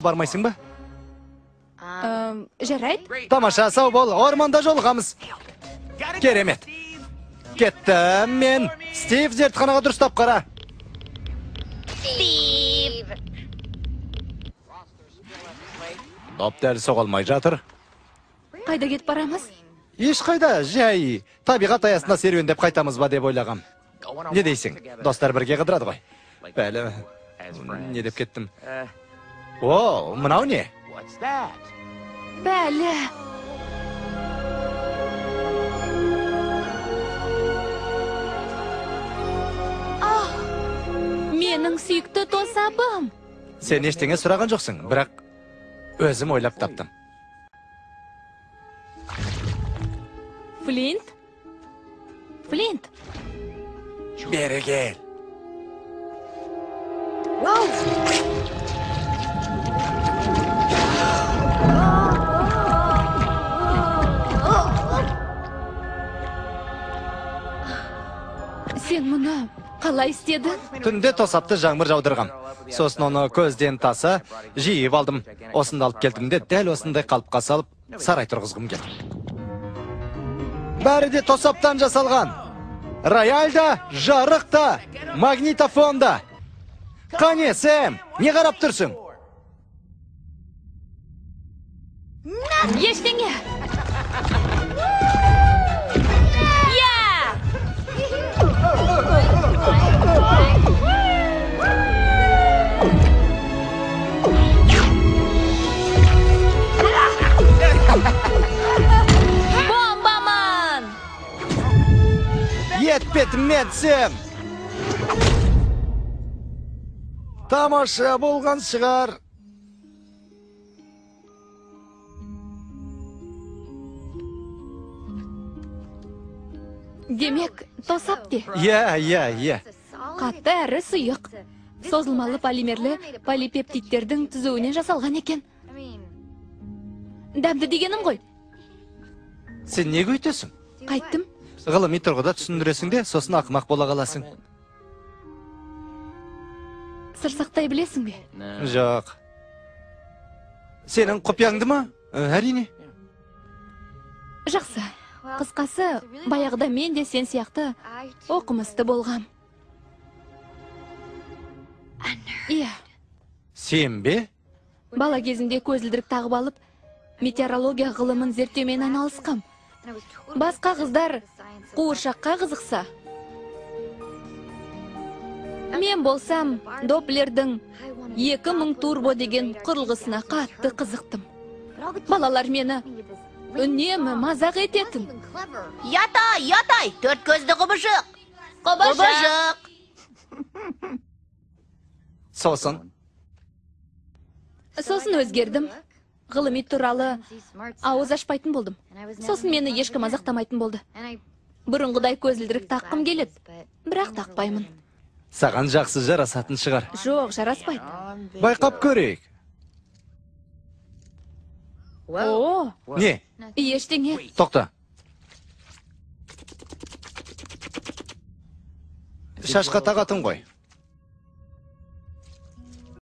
Бармайсың ба? Жарайды. Тамаша, сау бол, орманда жолығамыз. Керемет. Кеттім мен. Стив, зертханаға дұрыстап қара. Стив. Доп дәл соғылмай жатыр. Қайда кетіп барамыз? Ешқайда, жай табиғат аясында серуендеп қайтамыз ба деп ойлағам. Не дейсің? Достар бірге қыдырады ғой. Бәлі, не деп кеттім? О, мынау не? Бәлі. Менің сүйікті тосабым. Сен ештеңе сұраған жоқсың, бірақ өзім ойлап таптым. Флинт? Флинт? Бері кел. Сен мұны қалай істедің? Түнде тосапты жаңбыр жаудырғам. Сосын оны көзден таса жиып алдым. Осында алып келдім де дәл осындай қалыпқа салып сарай тұрғызғым келді. Бәрі де тосаптан жасалған. Рояль да, жарық та, магнитофон да. Қане, Сэм, не қарап тұрсың? Ештеңе. Бомбаман! Етпетіме Сэм! Тамаша болған шығар. Демек, тосап де. Иә, иә, иә. Қатты әрі сұйық. Созылмалы полимерлі полипептидтердің түзуінен жасалған екен. Дәмді дегенім ғой. Сен неге өйтесің? Қайттым. Ғылыми тұрғыда түсіндіресің де, сосын ақымақ бола қаласың. Сыр сақтай білесің бе? Жоқ. Сенің құпияңды ма? Әрине. Жақсы. Қысқасы, баяғыда мен де сен сияқты оқымысты болғам. Иә. Сен бе? Бала кезімде көзілдірік тағып алып, метеорология ғылымын зерттеумен айналысқам. Басқа қыздар қуыршаққа қызықса, мен болсам Доплердің 2000 турбо деген құрылғысына қатты қызықтым. Балалар мені үнемі мазақ ететін. Ятай, ятай, төрт көзді құбыжық. Құбыжық. Сосын? Сосын өзгердім. Ғылыми туралы ауыз ашпайтын болдым. Сосын мені ешкім мазақтамайтын болды. Бұрынғыдай көзілдірік таққым келеді, бірақ тақпаймын. Саған жақсы жарасатын шығар. Жоқ, жараспайды. Байқап көрейік. О! Не? Ештеңе. Тоқта. Шашқа тағатын ғой.